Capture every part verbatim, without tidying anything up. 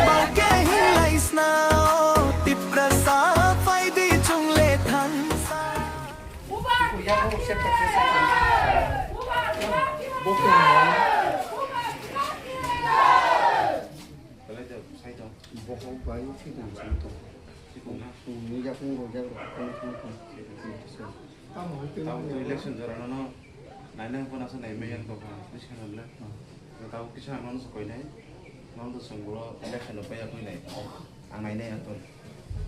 Bangke hinlaisna, Tiprasa phaidi chungle thansa. Bohok bai thwitong song tong. Ni yakung rojak rok tong tong tong. Tamo twi election jora nono nainang phano asa nai meyang tongkha, bwskango le. Tamo kisa ang nono se koinai, nono to chwng ulo election rok paiya koinai. Ang nainai ang tong,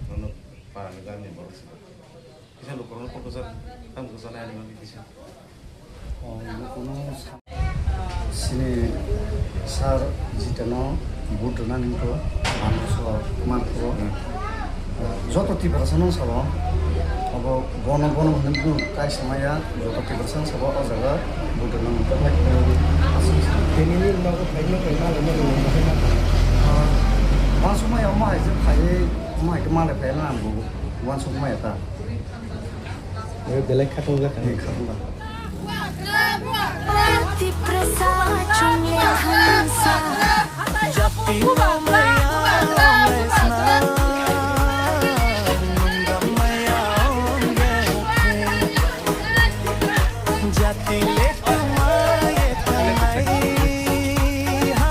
nono para ni gami borok se. Kisa lukurokno kok kwchar, tamo kwcharnai ani bagwi kisa. Oh, lukuno sa-, sini sir jitano vote rwna ningkho, manso, manpho. Joto Tiprasa no sabo, abo bono, bono hwnwi bwno kaisa maya, joto Tiprasa no sabo, o jaga vote rwna ningkho. Tini ni nogo phaima phaima le mo. Wansukmaya omo hai je phaiwi, omo hai khe malai phaiya na ang bo wansukmaya ta. Belai khatung jak. Ni khatung jak. Tiprasa chungya hansa. Jati no maya ong lesna. Nungga maya ong ge. Jati le tumai tangai ha.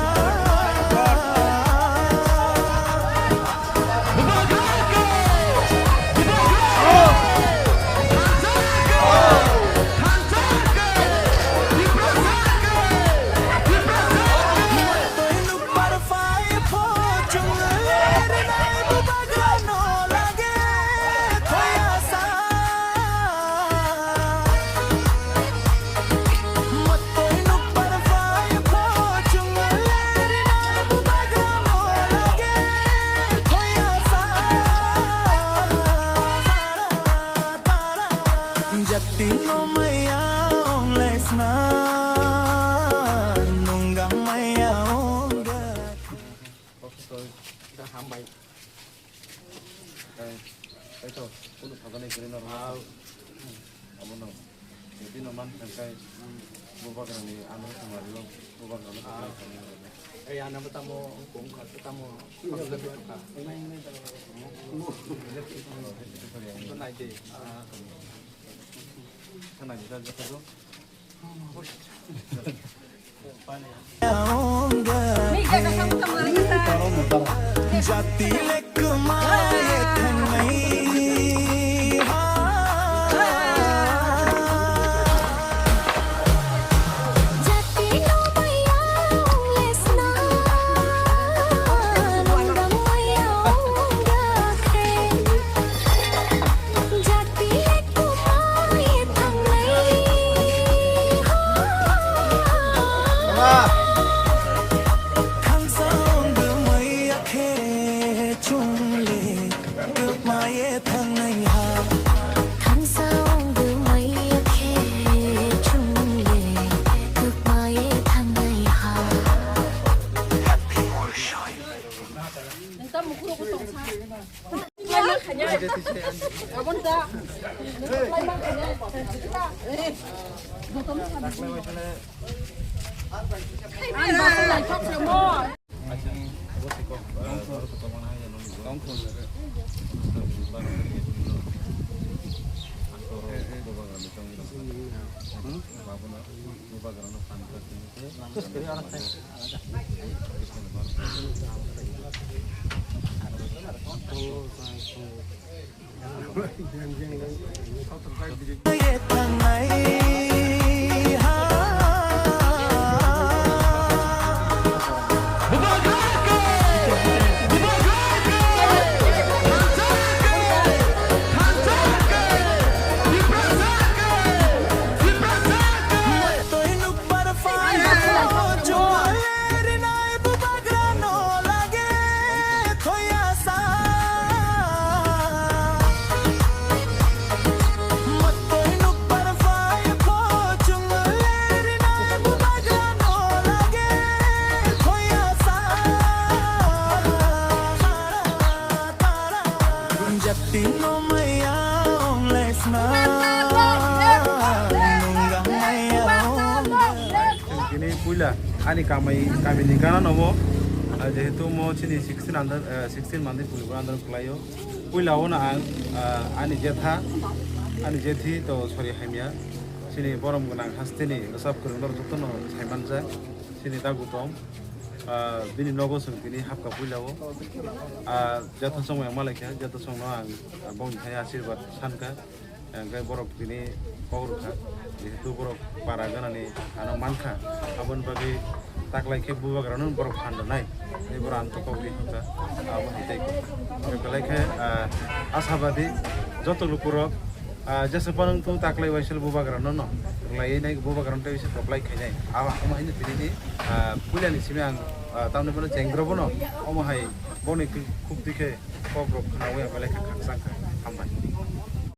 Jati no maya ong lesna, nungga maya ong ga. Hambai. Ai, ai to, kunu thagani kiri na rwma. Abo no. Jadi no man thangkai. Bubagrani ano thangari lo. Bubagrani thangari lo. Ai, ano tamo, kung khat tamo. Nai de. Thana jita jata do. Jati no maya ong lesna, nungga maya ong. Tini puila ani kamai, kamini gana nobo. Jehetu mo chini sixteen under, eh, sixteen mandi puli bo under kwlaio. Puila o no ang, ah, ani jetha, ani jethi to sori hamya. Chini borom gwnang hasteni rwchap kwrwng norok jotono saimanjak. Chini dagu tong. Ah, bini nogo chwng tini hapkha puila o. Ah, jatha song ang malaikha, jatha song no ang, ah, bongni thani asirwad sankha. Hingke borok tini kok rwkha, jehetu borok para ganani ano mankha, aboni bagwi taklai khe bubagrano borok phan rwnai, tei borok ano kok ri hwnkha, abo hai tei kok. Hingke belai khe, ah, ashabadi joto lukurok, ah, jesa phano wngthung taklai waisal bubagrano no rwlaiwi nai bubagrano tei waisa koplai khainai. Abo, amo haino tini ni, ah, puilani simi ang, ah, tamni bono chengro bono omo hai boni khuk twi khe kok rok khnaui ang belai khe khakchang kha.